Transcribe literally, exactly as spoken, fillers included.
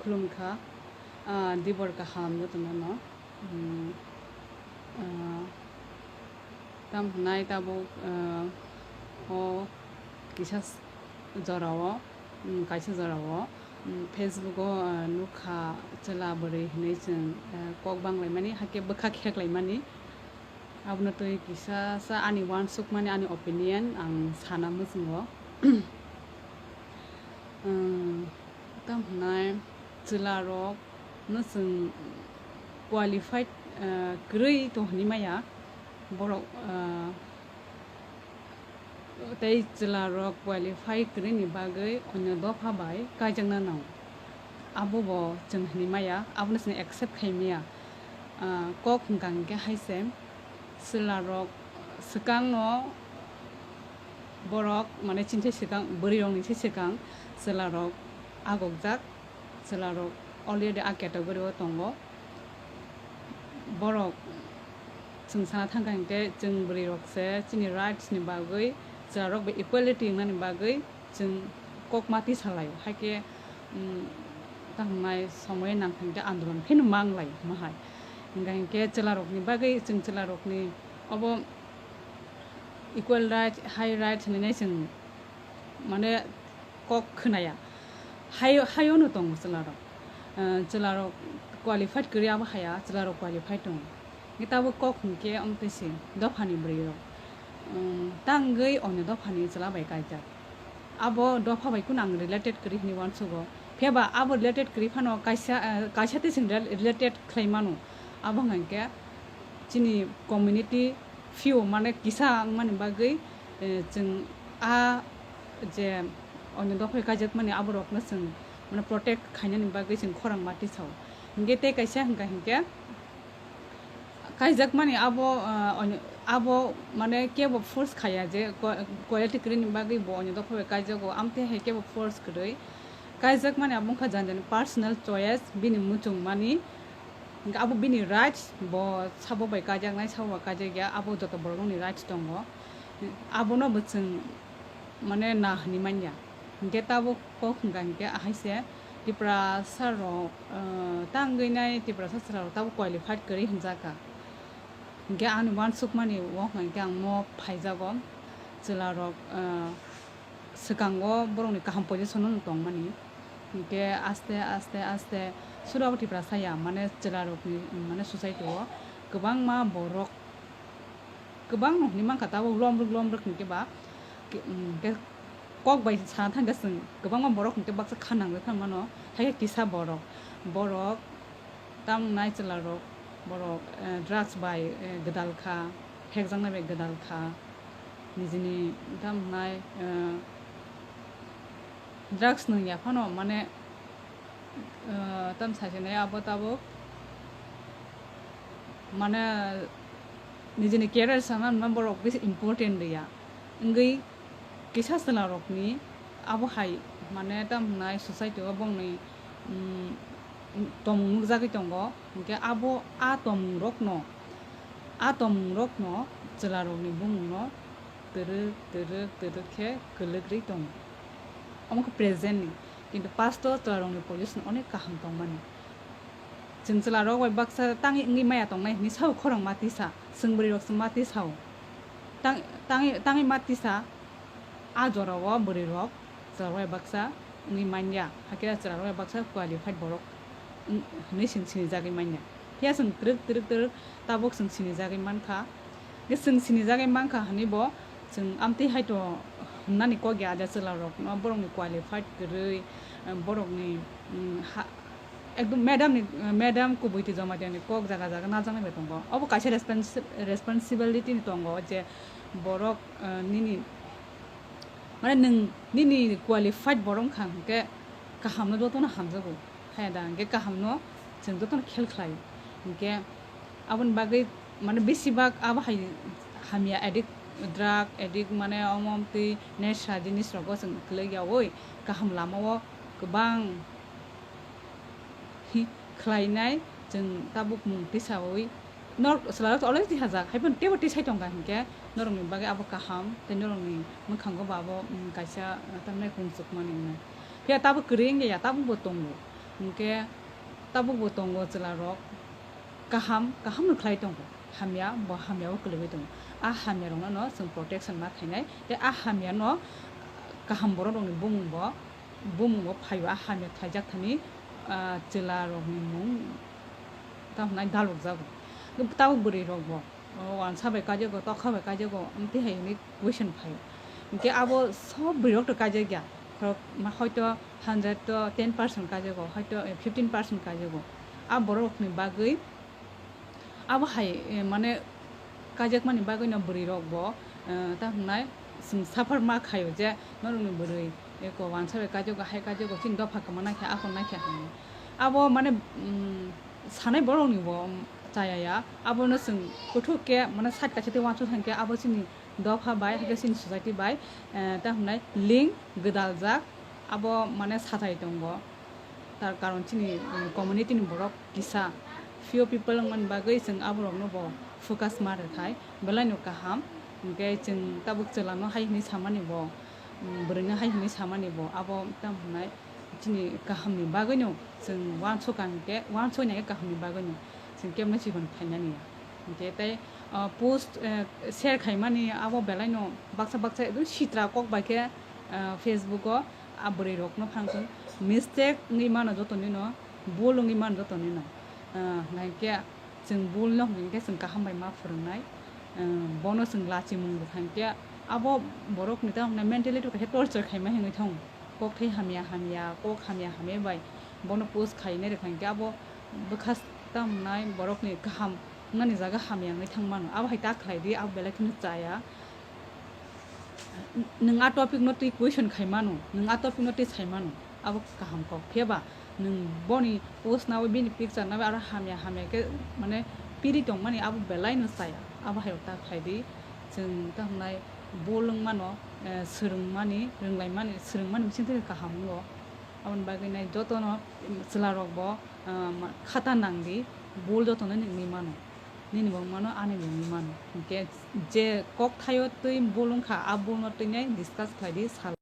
Khulumkha, ah, dibor kaham jotono no. Hmm, ah, tam hwnai tabuk, ah, o kisa s-, jorao, hmm, kaisa jorao, hmm, Facebook o, ah, nukha chwla bwrwi hwnwi chwng, ah, kok banglaimani, hakhe bwkha kheklaimani. Abono twi kisa sa ani uansukmani, ani opinion ang sana muchungo. Umm, tam hwnai chwlarok no chwng qualified, ah, kwrwi tong hinwi maya borok, ah, tei chwlarok qualify kwrwini bagwi onyo dopha bai kaijakna nango. Abo bo chwng hinwi maya, abono chwng accept khai maya. Ah, kok hwnkha hinkhe hai se, chwlarok swkangno borok, mane, chini se swkang, bwrwirokni se swkang chwlarok agokjak, chwlarok already a category o tongo. Borok chwng sana thangkha hinkhe, chwng bwrwirok se chini rights ni bagwi chwlarok bai equality wngnani bagwi chwng kok ma tisa lai, hakhe, um, tamo nai somoy nang thangkhe andolon pheno mang lai hwnma hai. Hingkha hinkhe chwlarokni bagwi, chwng chwlarokni obo equal right, high right hinwi nai chwng, mane, kok khwnaya. Hai, hayono tongo chwlarok. Uh, chwlarok qualified kwrwi abo haya, chwlarok qualified tongo. Hingkhe tabuk kok hwnkhe omo twi se dophani bwrwirok, um, tangwi onyo dophani chwla bai kaijak. Abo dopha bai kunu ang related kwrwi hinwi uansugo. Phiya ba abo related kwrwi phano kaisa, eh, kaisa twi chwng rel-, related khlai mano. Abo hwnkha hinkhe chini community few, mane, kisa wngmani bagwi, eh, chwng a je onyo dophai kaijakmani aborokno chwng, mane, protect khainani bagwi chwng khorang ma tisao. Hinkhe tei kaisa hwnkha hinkhe, kaijakmani abo, ah, onyo, abo, mane, kebo force khaya je qua-, quality kwrwini bagwi bo onyo dopha bai kaijago, amtwi hai kebo force kwrwi kaijakmani abo wngkha jani jani personal choice, bini muchungmani, hinkhe abo bini rights, bo sabo bai kaijaknai, sabo bai kaijakya, abo joto borokni rights tongo, abono bo chwng, mane, na hinwi manya. Hinkhe tabuk kok hwnkha hinkhe ahai se Tiprasa rok, ah, tangwi nai Tiprasa chwla rok tabuk qualified kwrwi hwnjakha. Hinkhe ani uansukmani o hwnkha hinkhe ang mo phaijago chwla rok, ah, swkango borokni kaham position o tongmani. Hinkhe aste aste aste sura o Tiprasa ya, mane, chwla rokni, mane, society o kwbangma borok kwbangno hinwi mankha, tabuk lomrwk lomrwk hinkhe ba, ki-, um, khe kok bai sana thangkhe chwng kwbangma borok hinkhe baksa kha nangjak thang mano, haikhe kisa borok, borok tam wngnai chwla rok, borok, eh, drugs bai, eh, gwdal kha, phekjaknai bai gwdal kha, nijini tam wngnai, eh, drugs nwng ya phano, mane, ah, tam saichonai abo tabuk, mane, nijini career sana hwnma borok bisi important riya. Wngwi kisa chwla rokni abo hai, mane, tam hwnai society o bongni, mm, tomung nukjagwi tongo. Hinkhe abo a tomung rokno, a tomung rokno chwla rokni bumungno twrwk twrwk twrwk khe kwlwk rwi tongo. Omo khe present ni. Kintu past o chwla rokni position onek kaham tongmani. Chwng chwla rok bai baksa tangwi wngwi maya tongnai hinwi sao khorang ma tisa, chwng bwrwi rok se ma tisao. Tang-, tangwi, tangwi ma tisa, a jora o bwrwi rok chwla rok bai baksa wngwi manya, hakhe chwla rok bai baksa qualified borok wng-, hinwi chwng sinijagwi manya. Phiya chwng twrwk twrwk twrwk tabuk chwng sinijagwi mankha. Hwnkhe chwng sinijagwi mankha hwnwi bo chwng amtwi hai to hwnmani kok ya, je chwla rokno borokni qualified kwrwi, borokni, mm, ha, ekdom madam ni, madam kubui twi Jamatia ni kok jaga jaga najaknai bai tongo. Obo kaisa respons-, responsibility ni tongo je borok, eh, nini, mane, nwng nini qualified borok wngkha hwnkhe kahamno jotono hamjago. Haya da, hwnkhe kahamno chwng jotono khel khlai. Hwnkhe aboni bagwi, mane, besibak abo hai hamya addict, drug addict, mane, omo twi nesha jinis rogo chwng kwlwk yaui kaham lama o kwbang hi khlainai chwng tabuk mung tisaui. Nor chwlarok already tihajak, haiphano teibo tisai tongkha hinkhe norokni bagwi abo kaham tei norokni mwkhango bo abo, mm, kaisa, ah, tamni kung chukmani wngnai. Phiya tabuk kwrwi wngya, tabukbo tongo. Hwnkhe tabukbo tongo chwlarok kaham, kaham no khlai tongo, hamya bo hamya o kwlwgwi tongo. A hamya rokno no chwng protection ma khainai, tei a hamya no kaham borok rokni bumung bo, bumung bo phaio a hamya khlaijak thani, ah, chwla rokni mung tamo hwnai dalokjago. Tabuk bwrwi rok bo, o, wansa bai kaijago, tokha bai kaijago, amtwi hai hwnwi question phaio. Hinkhe abo sob bwrwi rok to kaijak ya, khorok ma hoito hundred to ten percent kaijago, hoito, eh, fifteen percent kaijago. A borok rokni bagwi abo hai, eh, mane kaijakmani bagwino bwrwi rok bo, eh, ta hwnai chwng suffer ma khaio je norokni bwrwi eko wansa bai kaijago, hai kaijago, chini dopha kwma naikha, aphuru naikha hinwi. Abo mane, mm, sanai borokni bo, mm, chaya ya, abono chwng kuthuk khe mane side kaisa tei uansuk thang khe abo chini dopha bai, hakhe chini society bai, eh, ta hwnai link gwdaljak, abo mane sathai tongo. Tar karon chini, mm, community ni borok kisa few people wngmani bagwi chwng aborokno bo focus ma rwkhai belai no kaham. Hinkhe chwng tabuk chwla no hai hwnwi samani bo, mm, bwrwi no hai hwnwi samani bo abo tamo hwnai chini kaham ni bagwi no chwng uansukha hinkhe uansuknai kaham ni bagwi no chwng kebengno chikon khlainani ya. Hinkhe tei, ah, post, eh, share khaimani abo belai no baksa baksa ekdom sitra kok bai khe, ah, Facebook o a bwrwi rokno phang chwng mistake wngwi mano joto nino, bul wngwi mano joto nino. Ah, hwnkhe chwng bul no hwnkhe chwng kaham bai ma phwrwngnai. Ah, bono chwng lachimung rwkha hinkhe abo borok ni tamo hwnai mentality kaisa torture khaima hinwi thang. Kok thai hamya hamya, kok hamya hamya bai bono post khainai rwkha hinkhe abo bwkha tamo hwnai borok ni kaham wngnani jaga hamya wngwi thang mano. Abo hai ta khlai di, abo belai kheno chaya. Nwng a topic no twi question khai mano, nwng a topic no twi sai mano, abo kaham kok. Phiya ba nwng boni post nawi, bini picture nawi aro hamya hamya khe mane piri tongmani abo belai no chaya. Abo hai rok ta khlai di, chwng ta hwnai bul wng mano, eh, swrwngmani, rwnglaimani, swrwngmani bising twi kaham wngo. Aboni bagwi nai jotono chwla rok bo, ah, ma-, khata nang di, bul jotono nini wngwi mano, nini bo wng mano, ani bo wngwi mano. Hinkhe je kok thaio twi bul wngkha, a bul no twi nai discuss khlai di, sal.